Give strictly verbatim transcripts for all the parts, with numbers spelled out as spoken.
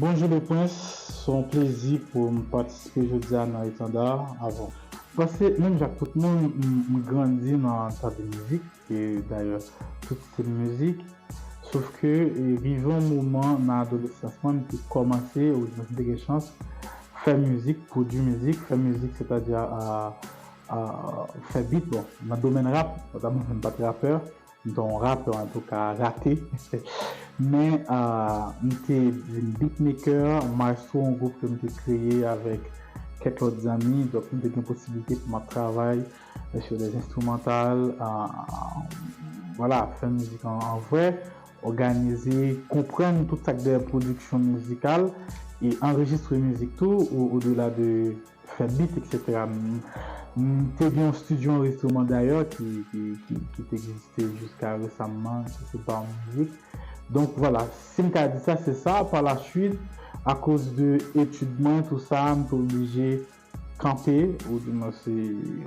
Bonjou le Prince, se yon plezi pou m patisipe jodi a nan Etanda avè w. Paske menm jan ak tout moun, m, m grandi nan tande mizik, e dayè tout stil mizik. Sof ke e, rive yon moman nan adolesans mwen, m te kòmanse, oudimwens m te gen chans, fè mizik, pwodui mizik, fè mizik, sètadi a, a, a fè beat, bon, nan domèn rap, notaman m pa t rapè, m te yon rapè, antouka, rate. Men, a, m te vin beatmaker, maestro, yon gwoup ke m te kreye avèk kèk lòt zanmi, donk m te gen posiblite pou m ap travay, e, sur des instrumentales, a, vwala, fè mizik an, an vrè, òganize, konprann tout sa k dèyè pwodiksyon mizikal, e anrejistre mizik tou, o, odela de fè beat, etsetera. M, m te gen yon estidyo anrejistreman dayè ki, ki, ki, ki te egziste jiska resamman, ki se Bar Music. Donk, vwala, si m ka di sa, se sa. Pa la swit, akoz de etid mwen, tou sa, m te oblije kanpe, oudimwens, se,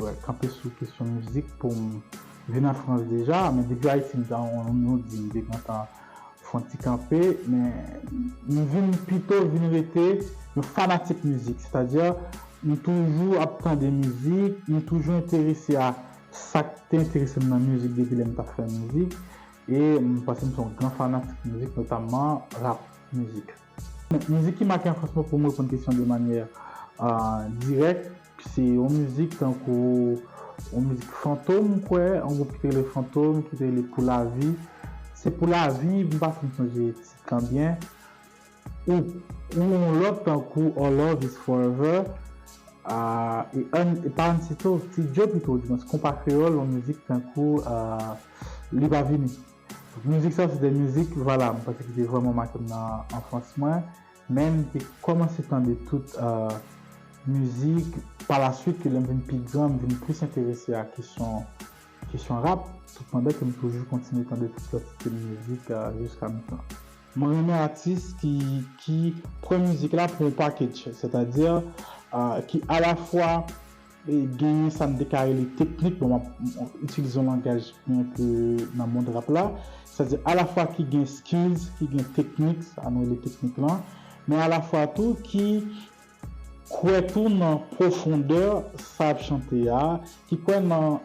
wè, kanpe sou kesyon mizik pou m vin an Frans deja, men depi Ayiti, m te, on, on, on di, m te gentan fè yon ti kanpe, men m vin pito vin rete yon fanatik mizik, sètadi m toujou ap tande mizik, m toujou enterese a sa k te enterese m nan mizik depi lè m t ap fè mizik, e m panse m se yon gran fanatik mizik, notaman rap mizik. Mizik ki make anfans mwen, pou m reponn kesyon de manyè, a, dirèk, se yon mizik tankou yon mizik Fantom, m kwè, yon gwoup ki te rele Fantom, ki te rele Pou Lavi. Se Pou Lavi, m pa fin sonje tit lan byen. Ou, ou yon lòt tankou Our Love Is Forever, a, e An, e pa Ansito, Ti Djo pito, oudimwens, Konpa Kreyòl, yon mizik tankou, a, Li Pa Vini. Mizik sa, se de mizik, vwala, m panse ki te vrèman make m nan anfans mwen. Men m te kòmanse tande tout, a, mizik pa la swit, ke lè m vin pi gran, m vin plis enterese a kesyon, kesyon rap, tout pandan ke m toujou kontinye tande tout lòt stil mizik, a, jiska mennen. M renmen atis ki, ki pran mizik la pou yon package, sètadi, a, ki alafwa e genyen sa n te ka rele teknik, bon, m ap, m itilize yon langaj ki enpe nan mond rap la, sètadi alafwa ki gen skills, ki gen teknik, sa nou rele teknik lan, men alafwa tou ki kwè tou nan pwofondè sa ap chante a, ki kwè nan,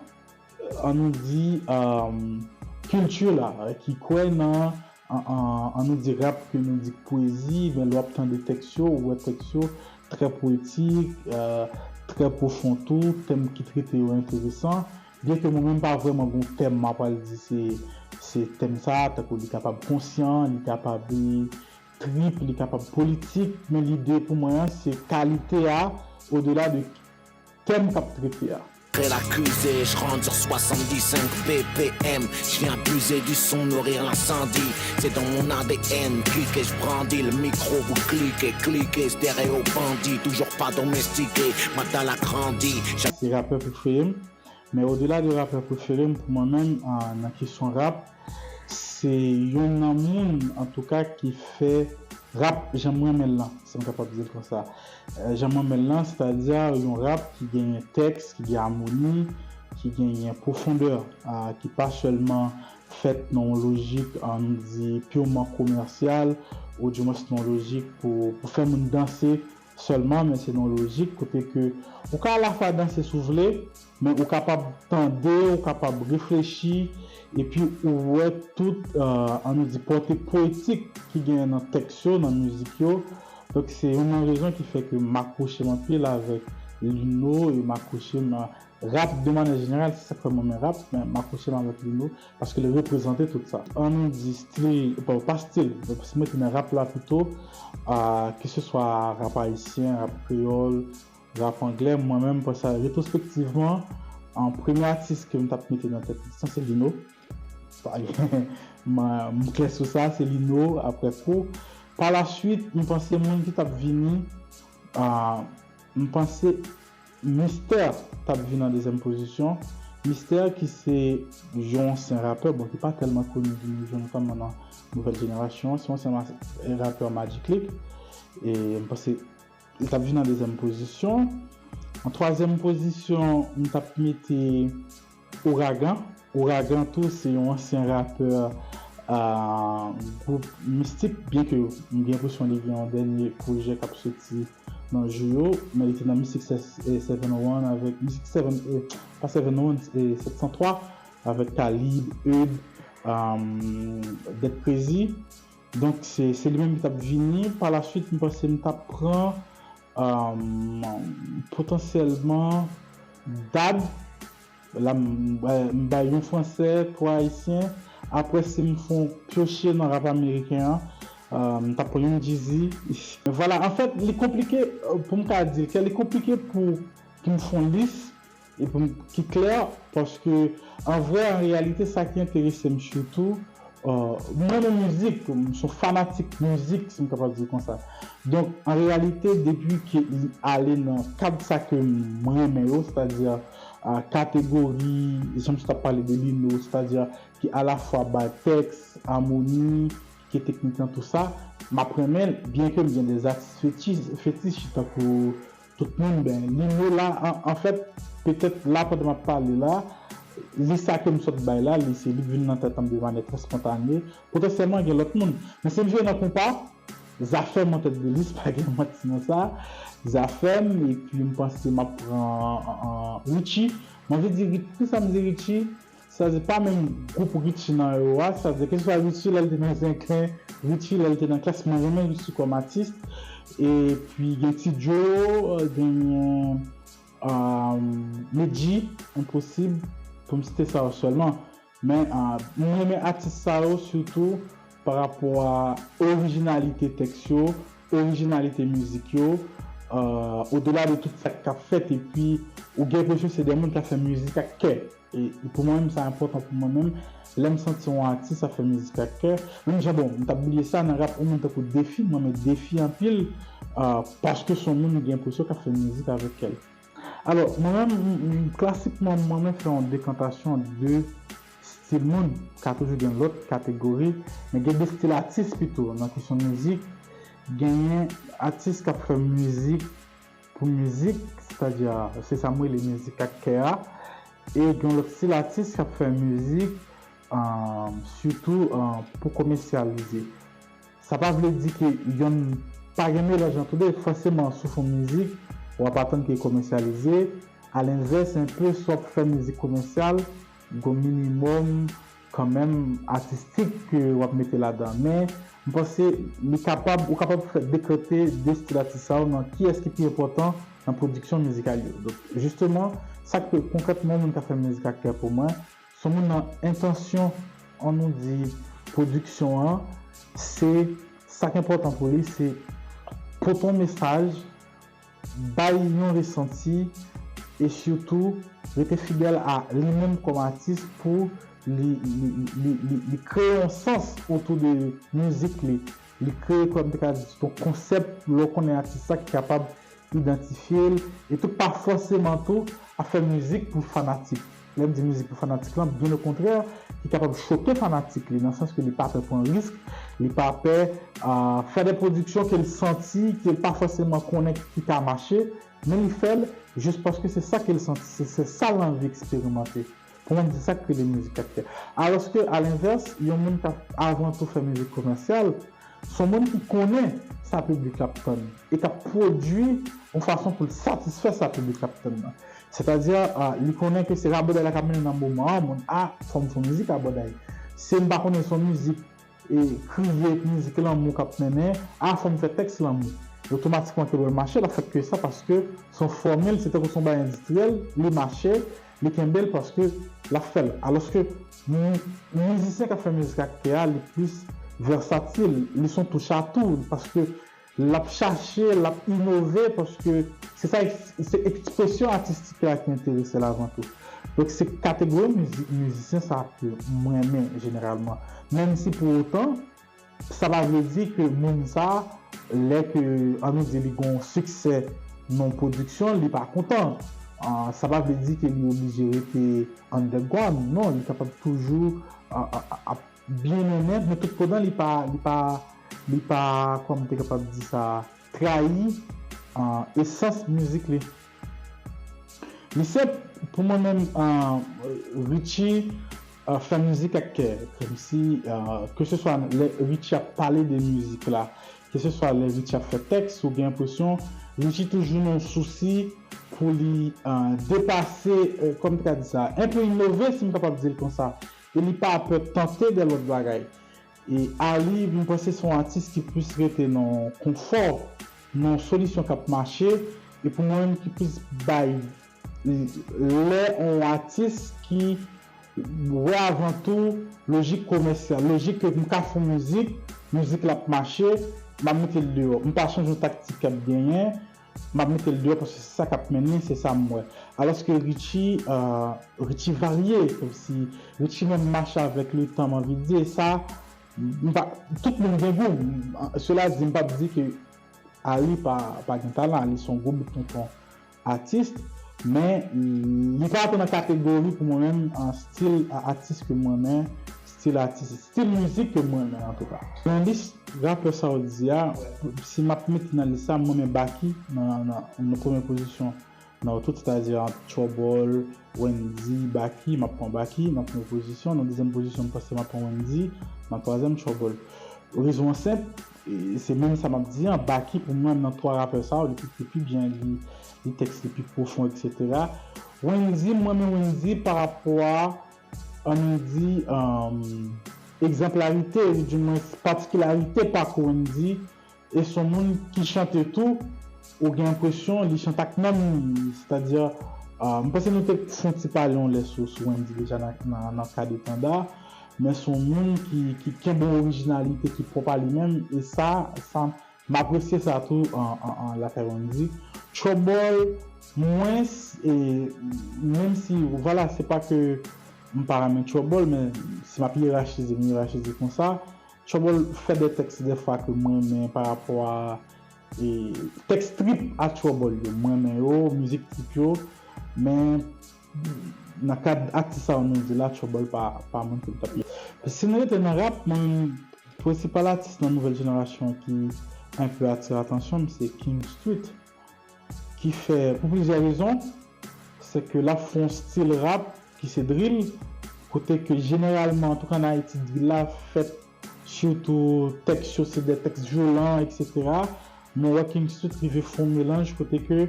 an nou di, um, kilti la, ki kwè nan an, an, an nou di rap ke nou di pwezi, men lè w ap tande tèks yo, ou wè tèks yo trè poetik, e, trè pwofon tou, tèm ki trete yo enteresan. Byen ke mwen menm pa vrèman gon tèm m a pral di se, se tèm sa, tankou li kapab konsyan, li kapab, e, trip, li kapab politik, men lide pou mwen an, se kalite a, odela de tèm k ap trete a. Très accusé, je rentre sur soixante-dix-cinq B P M. Je viens abuser du son, nourrir l'incendie. C'est dans mon A D N. Cliquez, je brandis le micro, vous cliquez, cliquez, stéréo bandit. Toujours pas domestiqué, ma dalle a grandi. Se rapè prefere m. Men odela de rapè prefere m, pou mwen menm, a, nan kesyon rap, se yonn nan moun, antouka, ki fè rap jan m renmen l lan, si m kapab di l konsa. E, jan m renmen l lan, sètadi yon rap ki genyen tèks, ki gen amoni, ki genyen pwofondè, a, ki pa sèlman fèt nan yon lojik, an nou di, piman komèsyal, oudimwens nan yon lojik pou, pou fè moun danse sèlman, men se nan yon lojik kote ke ou ka alafwa danse si w vle, men ou kapab tande, ou kapab reflechi, epi ou wè tout, e, an nou di, pòte poetik ki genyen nan tèks yo, nan mizik yo. Donk, se youn nan rezon ki fè ke m akwoche m anpil avèk Lino e m akwoche m a rap de manyè jeneral, se sa k fè m renmen rap, men m akwoche m avèk Lino, paske l reprezante tout sa. An nou di stil, pa, pa stil, si m rete nan rap la pito, a, keseswa rap ayisyen, rap kreyòl, rap anglè, mwen menm, m panse retwospektivman, an premye atis ke m t ap mete nan tèt lis lan, se Lino. Pa gen, m, m klè sou sa, se Lino, aprè kou. Pa la swit, m panse moun ki t ap vini, a, m panse Mistè t ap vin an dezyèm pozisyon. Mistè ki se yon ansyen rapè, bon, ki pa tèlman koni de nos jours, notamman nan nouvèl jenerasyon an, se yon ansyen ma-, rapè Magic Click. E m panse li t ap vin an dezyèm pozisyon. An twazyèm pozisyon, m t ap mete Ouragan. Ouragan tou, se yon ansyen rapè, gwoup Mystic, byenke m gen enpresyon li gen yon dènye pwojè k ap soti nan jou yo, men li te nan Mystic Seven oh one avèk Mystic Seven, pa Seven oh one, Sept cent trois, avèk Talib, Eud, Dead Crazy. Donk se li menm ki t ap vini. Pa la swit, m panse m t ap pran potansyèlman Dab. La m bay yon fransè, twa ayisyen. Apre, si m fè yon pyoche nan rap ameriken an, m t ap pran yon Jeezy. Vwala, anfèt, li konplike, pou m ka di l klè, li konplike pou pou m fè yon lis e pou m ki klè, paske an vrè, an reyalite, sa ki enterese m sitou, mwen renmen mizik, m se yon fanatik mizik, si m kapab di l konsa. Donk, an reyalite, depi ke li ale nan kad sa ke m renmen yo, sètadi kategori, jan m sot ap pale de Lino, sètadi ki alafwa bay tèks, amoni, ki teknik lan, tou sa, m ap renmen l, byenke m gen de atis fetich, fetich tankou tout moun, ben, Lino la, an, anfèt, petèt la, pandan m ap pale la, lis sa ke m sot bay la, li se li k vin nan tèt an m de manyè trè spontane. Potansyèlman, gen lòt moun. Men si m jwe nan konpa, Zafèm an tèt de lis, pa gen manti nan sa. Zafèm, epi m panse m ap pran Richie. M anvi di, poukisa m di Richie? Sètadi pa menm gwoup Richie nan yo a, sètadi keseswa Richie lè l te nan Zenken, Richie lè l te nan Klass, mwen renmen Richie kòm atis. Epi gen Ti Joe, gen Medjy, Enposib, pou m site sa yo sèlman. Men mwen renmen atis sa yo sitou pa rapò a orijinalite tèks yo, orijinalite mizik yo, odela de tout sa k ap fèt, epi ou gen enpresyon se de moun k ap fè mizik ak kè. E pou mwen menm, sa enpòtan pou mwen menm. Lè m santi yon atis ap fè mizik ak kè, menm jan, bon, m t ap bliye sa, nan rap, yon moun tankou Defi, mwen renmen Defi anpil, paske se yon moun ou gen enpresyon k ap fè mizik avèk kè l. Alò, mwen menm, m, m, klasikman, mwen renmen fè yon dekantasyon de stil moun. Ka toujou gen lòt kategori, men gen de stil atis pito nan kesyon mizik. Genyen atis k ap fè mizik pou mizik, sètadi se sa m rele mizik ak kè a. E gen lòt stil atis k ap fè mizik sitou pou komèsyalize. Sa pa vle di ke yonn pa gen melanj ant yo de. Fòseman, si w fè yon mizik, w ap atann ke l komèsyalize. Alenvès, enpe, si w ap fè mizik komèsyal, gen yon minimòm kanmenm atistik ke w ap mete ladan. Men, m panse li kapab, ou kapab fè dekante de stil atis sa yo nan kiyès ki pi enpòtan nan pwodiksyon mizikal yo. Donk, jisteman, sa k konkrètman yon moun ka fè mizik ak kè pou mwen, se yon moun nan entansyon, ann nou di, pwodiksyon an, se sa k enpòtan pou li, se pote yon mesaj, bay yon resanti, e sitou rete fidèl a li menm kòm atis pou li, li, li, li, li kreye yon sans otou de mizik li. Li kreye, kòm m te ka di, yon konsèp, lè w konnen atis sa ki kapab idantifye l, e tou pa fòseman tou ap fè mizik pou fanatik. Lè m di mizik pou fanatik lan, byen okontrè, ki kapab choke fanatik li, nan sans ke li pa pè pran risk, li pa pè fè de pwodiksyon ke l santi, ke l pa fòseman konnen ki ka mache, men li fè l jis paske se sa ke l santi, se, se sa l anvi eksperimante. Pou mwen, se sa k rele mizik ak kè. Alòske, alenvès, yon moun k ap avan tou fè mizik komèsyal, se yon moun ki konnen sa piblik la ap tann e k ap pwodui yon fason pou l satisfè sa piblik la ap tann nan. Sètadi, li konnen ke se rabòday la k ap mennen nan moman an, moun a, fò m fè yon mizik rabòday. Si m pa konnen se yon mizik e kriye, mizik lanmou k ap mennen, a, fò m fè tèks lanmou. Otomatikman ke lè l mache, l ap fè ke sa paske se yon fòmil, se tankou se yon bagay endistriyèl, li mache, li kenbe l paske l ap fè l. Alòske mizisyen k ap fè mizik ak kè a, li plis vèsatil, li se yon touch a tou, paske l ap chache, l ap inove, paske se sa, se ekspresyon atistik la ki enterese l avan tou. Donk, se kategori mizi-, mizisyen sa ke mwen renmen jeneralman. Menm si pou otan, sa pa vle di ke moun sa, lè ke, ann nou di, li gen yon siksè nan yon pwodiksyon, li pa kontan. Sa pa vle di ke li oblije rete underground. Non, li kapab toujou ap byen mennen, men toutotan li pa, li pa, li pa, kòman m te kapab di sa, trayi esans mizik li. Li senp, pou mwen menm, Richie, fè mizik ak kè, kòmsi keseswa lè Richie ap pale de mizik la, keseswa lè Richie ap fè tèks, ou gen enpresyon Richie toujou nan yon sousi pou li depase, kòm m ta ka di sa, enpe inove, si m kapab di l konsa, e li pa pè tante de lòt bagay. E Arly, m panse se yon atis ki plis rete nan konfò, nan solisyon k ap mache, e pou mwen menm ki plis bay lè yon atis ki wè avan tou lojik komèsyal, lojik ke m ka fè mizik, mizik la ap mache, m ap mete l deyò. M pa chanje yon taktik k ap genyen, m ap mete l deyò paske se sa k ap mennen, se sa m wè. Alòske Richie, Richie varye, kòmsi Richie menm mache avèk letan, m anvi di, e sa, m pa, tout moun gen gou. Sela di, m p ap di ke Arly pa, pa gen talan, Arly se yon gwo bout tonton atis, men li pa antre nan kategori pou mwen menm, stil atis ke m renmen, stil atis, stil mizik ke m renmen antouka. Nan lis rapè sa w di a, si m ap mete nan lis sa, m renmen Baky nan, nan, nan premye pozisyon nan yo tout, sètadi Trouble, Wendy, Baky, m ap pran Baky nan premye pozisyon, nan dezyèm pozisyon, m panse m ap pran Wendy, nan twazyèm, Trouble. Rezon an senp, e se menm sa m ap di an, Baky pou mwen nan twa rapè sa yo, li ki, li pi byen, li, li tèks li pi pwofon, etsetera. Wendy, m renmen Wendy pa rapò a, ann nou di, egzanplarite, oudimwens patikilarite pakou Wendy, e se yon moun ki chante tou, ou gen enpresyon li chante ak nanm li, sètadi, m panse nou te fè yon ti pale yon lè sou, sou Wendy deja nan, nan, nan kad etanda, men se yon moun ki, ki kenbe yon orijinalite ki pwòp a li menm, e sa, sa, m apresye sa tou an, an, an lakay Wendy. Trouble, mwens, e menm si, vwala, se pa ke m pa renmen Trouble, men si m ap yerachize, m yerachize konsa. Trouble fè de tèks dèfwa ke m renmen pa rapò a, e, tèks trip a Trouble yo. M renmen yo, mizik trip yo, men nan kad atis sa yo nou di la, Trouble pa, pa moun ke m t ap. Si nou rete nan rap, mwen, prensipal atis nan nouvèl jenerasyon ki enpe atire atansyon m, se King Street, ki fè, pou plizyè rezon, se ke l ap fè yon stil rap ki se drill, kote ke jeneralman, antouka an Ayiti, drill la fèt sitou tèks yo se de tèks vyolan, etsetera. Men w wè King Street rive fè yon melanj kote ke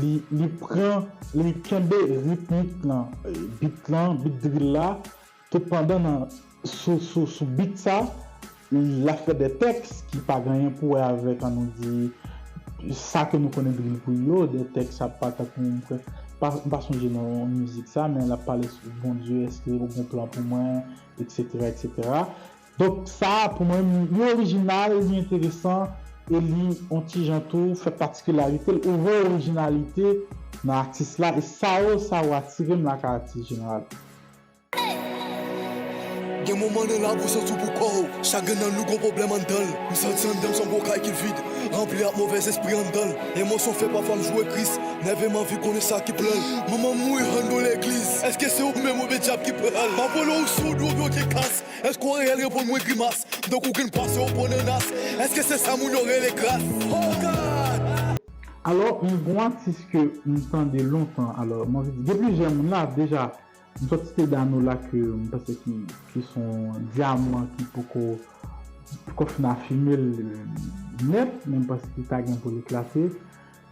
li, li pran, li kenbe ritmik lan, beat lan, beat drill la, tout pandan nan, sou, sou, sou beat sa, l ap fè de tèks ki pa gen anyen pou wè avèk, an nou di, sa ke nou konnen drill pou yo, de tèks ap pa tankou, m pa, m pa sonje non mizik sa, men l ap pale sou Bondye, èske ou gen plan pou mwen, etsetera, etsetera. Donk, sa, pou mwen, li orijinal, li enteresan, e li, yon ti jan tou, fè patikilarite l, ouvè orijinalite nan atis la, e sa yo, sa yo atire m lakay atis jeneral. Gen moman nan lavi w santi w pou kò w. Chak grenn nan nou gon pwoblèm anndan l. M santi anndan m se yon gwo kay ki vid, ranpli ak movèzespri anndan l. Emosyon fè pafwa m joure Kris, nève m anvi konnen sa ki plan l. Manman m mouri anndan legliz, èske se ou menm oubyen dyab ki pran l? M ap rele w soud oubyen w gen kas? Èske w reyèl reponn mwen grimas? Donk ou gen pase w pran nan nas. Èske se sa moun yo rele gras? Oh God! Alò, m gon atis ke m tande lontan, alò, m anvi di, gen plizyè moun la, deja, m sot site Danola ke m panse ki, ki se yon dyaman ki poko, poko fin afime l nèt, men m panse ki ta gen pou l eklate.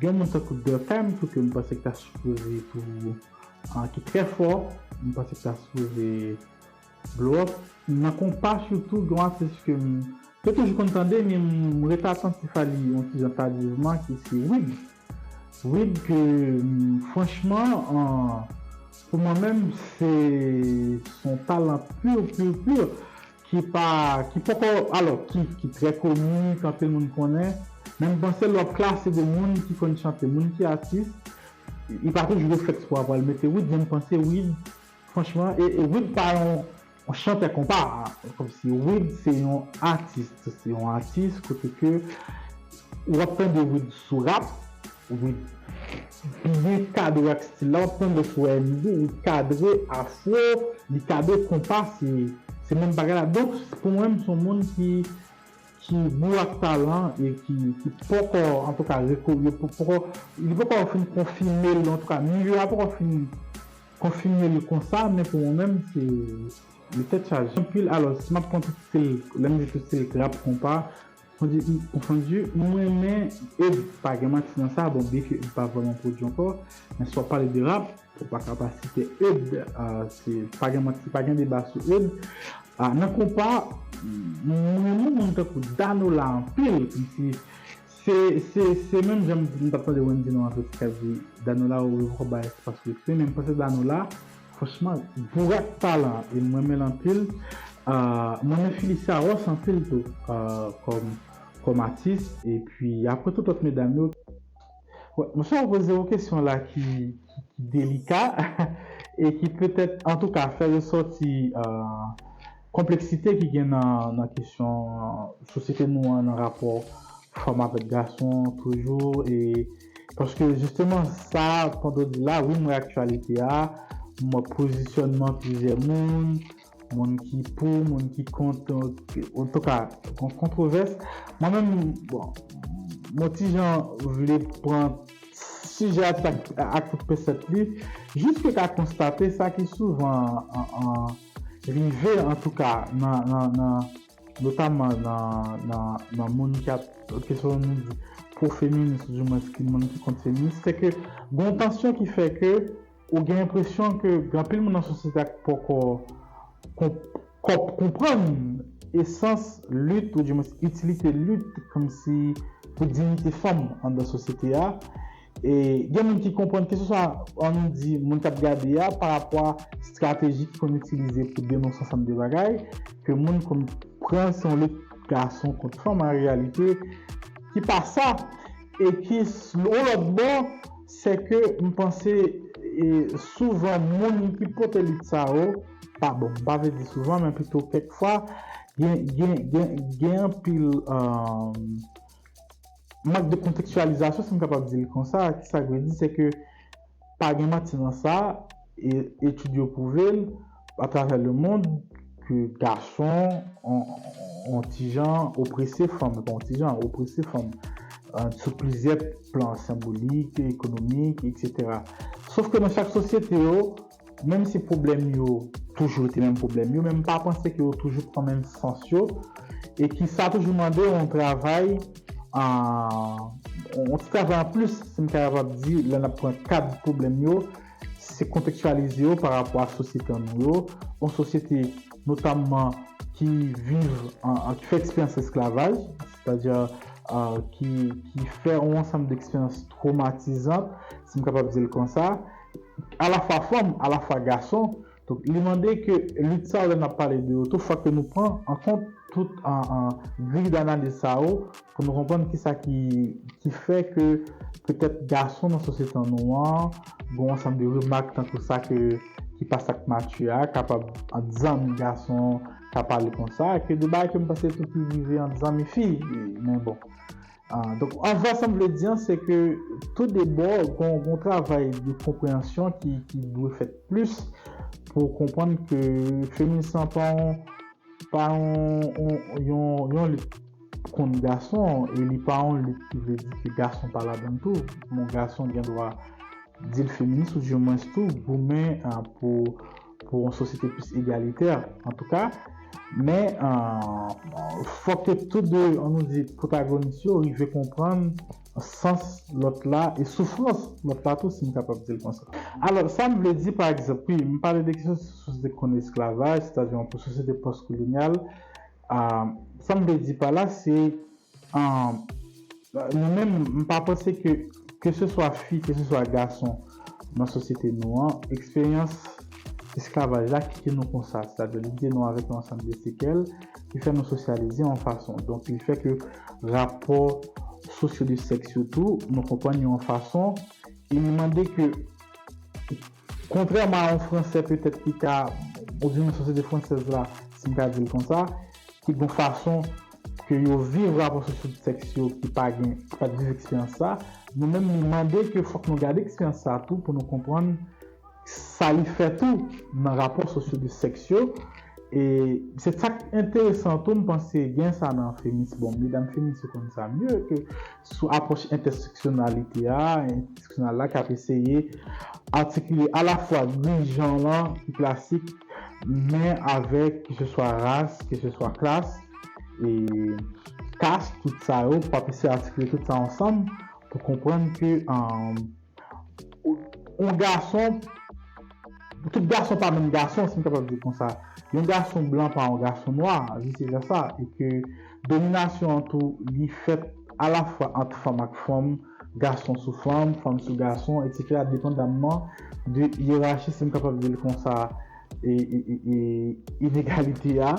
Gen yon moun tankou Durkheim tou ke m panse ki ta sipoze tou, ki trè fò, m panse ki ta sipoze blow up. Nan konpa sitou, gen yon atis ke m te toujou konn tande, men m ret atantif a li yon ti jan tadivman, ki se Wid. Wid ke, franchman, pou mwen menm, se, se yon talan pur, pur, pur, ki pa, ki poko, alò, ki, ki trè koni, ke anpil moun konnen, men m panse lè w ap klase de moun ki konn chante, moun ki atis, li pa toujou reflèks pou w al mete Wid, men m panse Wid, franchman, e, e Wid pa yon, yon chantè konpa, kòmsi Wid se yon atis, se yon atis kote ke w ap tande Wid sou rap, Wid byen kadre ak stil la, w ap tande sou R and B, li kadre afro, li kadre konpa, se, se menm bagay la. Donk, pou mwen menm, se yon moun ki, ki gou ak talan e ki, ki poko, antouka, reko-, yo po-, poko, li poko fin konfime l, antouka, milye a poko fin konfime l konsa, men pou mwen menm, se, Li tèt chaje anpil. Alò, si m ap pran tout stil, lè m di tout stil, rap, konpa, konfondi, konfondi, m renmen Eud, pa gen manti nan sa, bon, byenke Eud pa vrèman pwodui ankò, men si w ap pale de rap, ou pa ka pa site Eud, ah, se pa gen manti, pa gen deba sou Eud. Ah, nan konpa, m renmen moun tankou Danola anpil, kòmsi se, se, se menm jan m t ap tande Wendy nan Afrotika di Danola ou revo bay espas pou eksprime, men m panse Danola, franchman, bourak talan, e m renmen l anpil. Ah, m renmen Felicia Ross anpil tou, ah, kòm, kòm atis, epi apre tout lòt medam yo. Wè, monchè, ou poze yon kesyon la ki, ki, ki delika e ki petèt, antouka, fè resòti, ah, konpleksite ki gen nan, nan kesyon, ah, sosyete nou an, nan rapò fanm avèk gason toujou, e paske jisteman sa, pandan w di la, wi, m wè aktyalite a, m wè pozisyònman plizyè moun, moun ki pou, moun ki kont, antouka, yon kontwovès. Mwen menm, bon, mwen ti jan vle pran sijè a ak, ak tout pesèt li, jis ke ka konstate sa ki souvan an, an, rive, antouka, nan, nan, nan, notaman nan, nan, nan moun ki ap, kesyon nou di pwofeminis, oudimwens ki moun ki kont feminis, se ke gen yon tansyon ki fè ke ou gen enpresyon ke gen anpil moun nan sosyete a ki poko konp-, kòp konprann esans lit, oudimwens itilite lit, kòmsi pou diyite fanm anndan sosyete a. E gen moun ki konprann, keseswa, ann nou di, moun k ap gade a, pa rapò a estrateji ki konn itilize pou denonse ansanm de bagay, ke moun konn pran se yon lit gason kont fanm, an reyalite, ki pa sa, e ki, s-, yon lòt bò, se ke m panse, e, souvan moun ki pote lit sa yo, pa bon, m pa vle di souvan, men pito kèk fwa, gen, gen, gen, gen anpil, um, mank de kontekstyalizasyon, si m kapab di l konsa. Ki sa k vle di, se ke pa gen manti nan sa, e etid yo pwouve l atravè lemond ke gason on, on ti jan oprese fanm, pa on ti jan, oprese fanm, euh, sou plizyè plan senbolik, ekonomik, etsetera. Sof ke nan chak sosyete yo, menm si pwoblèm yo toujou rete menm pwoblèm yo, men m pa panse ke yo toujou pran menm sans yo, e ki sa toujou mande yon travay, ah, yon ti travay anplis, si m kapab di, lè n ap pran kad pwoblèm yo, se kontekstyalize yo pa rapò a sosyete an nou yo, yon sosyete notamman ki viv an, an, ki fè eksperyans esklavaj, sètadi, ah, ki, ki fè yon ansanm de eksperyans twomatizan, si m kapab di l konsa, alafwa fanm, alafwa gason. Donk, li mande ke lit sa yo, lè n ap pale de yo tou, fòk ke nou pran an kont tout an, an griy danaliz sa yo pou nou konprann kisa ki, ki fè ke petèt gason nan sosyete an nou an, gen yon ansanm de remak tankou sa ke, ki pa sa k matye a, kapab ant zanmi gason ka pale konsa, ke de bagay ke m panse tou ki rive ant zanmi fi, men bon. Ah, donk, anvan sa m vle di an, se ke tou de bò, gon, gon travay de konpreyansyon ki, ki dwe fèt plis pou konprann ke feminis lan pa yon, pa yon, yon, yon, yon lit kont gason, e li pa yon lit ki vle di ke gason pa ladann tou. Bon, gason gen dwa di l feminis, oudimwens tou, goumen, ah, pou, pou yon sosyete plis egalitè, antouka. Men, ah, fòk ke tou de, ann nou di, pwotagonis yo rive konprann sans lòt la e soufrans lòt la tou, si m kapab di l konsa. Alò, sa m vle di, pa egzanp, wi, m pale de kesyon sosyete konn esklavaj, sètadi yon sosyete pòskolonyal. Ah, sa m vle di pa la, se, ah, nou menm, m pa panse ke, keseswa fi, keseswa gason nan sosyete nou an, eksperyans esklavaj la kite nou konsa, sètadi li kite nou avèk yon ansanm de sekèl ki fè nou sosyalize yon fason. Donk, li fè ke rapò sosyo de sèks yo tou, nou konprann yon fason, e li mande ke, kontrèman a yon Fransè petèt ki ka, oubyen nan sosyete fransèz la, si m ka di l konsa, ki gon fason ke yo viv rapò sosyo de sèks yo ki pa gen, ki pa t viv eksperyans sa, nou menm li mande ke fòk nou gade eksperyans sa tou pou nou konprann sa li fè tou nan rapò sosyo de sèks yo. E se sa k enteresan tou, m panse gen sa nan feminis. Bon, medam feminis yo konn sa mye ke sou apwòch entèseksyonalite a, entèseksyonal la k ap eseye atikile alafwa griy jan lan ki klasik, Men avèk keseswa ras, keseswa klas, e kas, tout sa yo, pou ap eseye atikile tout sa ansanm pou konprann ke um, yon gason, tout gason pa menm gason, si m kapab di konsa. Yon gason blan pa yon gason nwa, vise vèsa, e ke dominasyon an tou, li fèt alafwa ant fanm ak fanm, gason sou fanm, fanm sou gason, etsetera, depandamman de yerachi, si m kapab di l konsa, e, e, e, e inegalite a,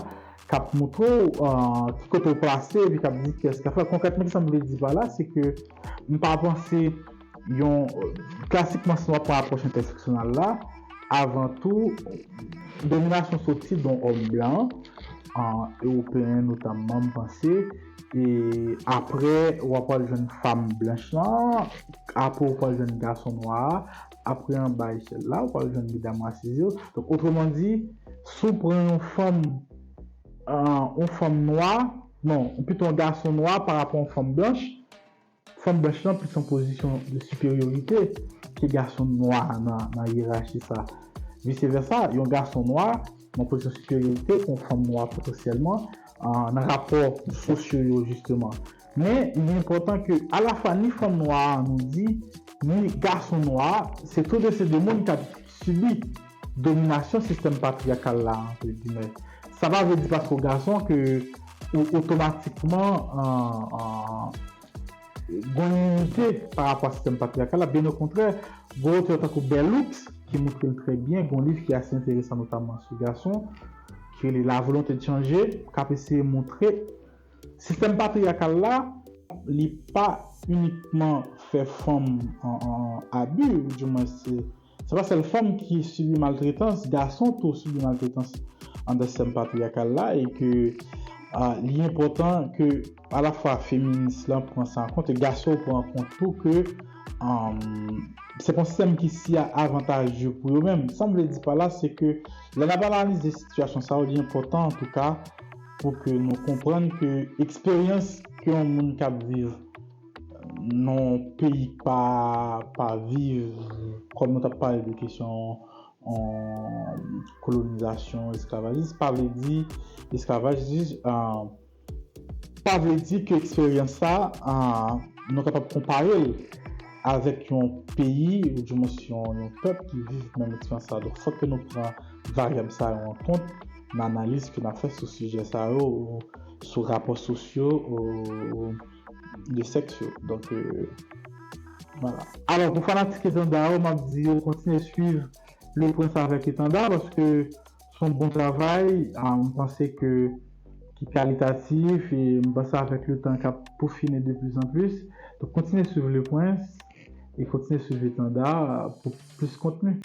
k ap montre w uh, ki kote w plase, epi k ap di kiyès k ap fè. Konkrètman, kisa m vle di pa la, se ke m pa panse yon, klasikman, si w ap pran apwòch entèseksyonal la, avan tou, dominasyon soti de yon òm blan, uh, ewopeyen notamman, m panse, e apre, w ap al jwenn fanm blanch lan, apre, w pral jwenn gason nwa a, apre, anba echèl la, w pral jwenn medam rasize yo. Donk, otreman di, si w pran yon fanm, uh, yon fanm nwa, non, pito yon gason nwa pa rapò yon fanm blanch, fanm blanch lan plis an pozisyon de siperyorite ke gason nwa nan, nan yerachi sa. Vise vèsa, yon gason nwa nan pozisyon siperyorite ke yon fanm nwa potansyèlman, uh, nan rapò sosyo yo, jisteman. Men, li enpòtan ke alafwa ni fanm nwa a, nou di, ni gason nwa a, se tou de se de moun k ap sibi dominasyon sistèm patriyakal la, entre guillemets. Sa pa vle di paske w gason ke ou otomatikman uh, uh, gen iminite pa rapò a sistèm patriyakal la, byen okontrè, gen otè tankou Bell Hooks ki montre l trè byen, gen yon liv ki ase enteresan notamman sou gason, ki rele La volonté de changer, k ap eseye montre sistèm patriyakal la, li pa inikman fè fanm an, an abi, ou dimwen se, se pa sèl fanm ki sibi maltretans, gason tou sibi maltretans anndan sistèm patriyakal la, e ke uh, li enpòtan ke alafwa feminis lan pran sa an kont, e gason yo pran an kont tou ke um, se pa yon sistèm ki si avantaje pou yo menm. Sa m vle di pa la, se ke lè n ap analize sitiyasyon sa yo, li enpòtan antouka pou ke nou konprann ke eksperyans ke yon moun k ap viv nan yon peyi k pa, pa viv, kòm nou t ap pale de kesyon kolonizasyon, esklavajis, pa vle di esklavajis, uh, pa vle di ke eksperyans sa, uh, nou kapab konpare l avèk yon peyi, ou dimwen yon, yon pèp ki viv menm eksperyans sa. Donk, fòk ke nou pran varyab sa yo an kont nan analiz ke n ap fè sou sijè sa yo, ou sou rapò sosyo, ou de sèks yo. Donk, euh, vwala. Alò, pou fanatik Etanda yo, m ap di yo kontinye swiv Le Prince avèk Etanda, paske se yon bon travay, ah, m panse ke ki kalitatif, e m panse avèk le tan k ap poufine de plus en plus. Donk, kontinye swiv Le Prince e kontinye swiv Etanda pou plis kontni.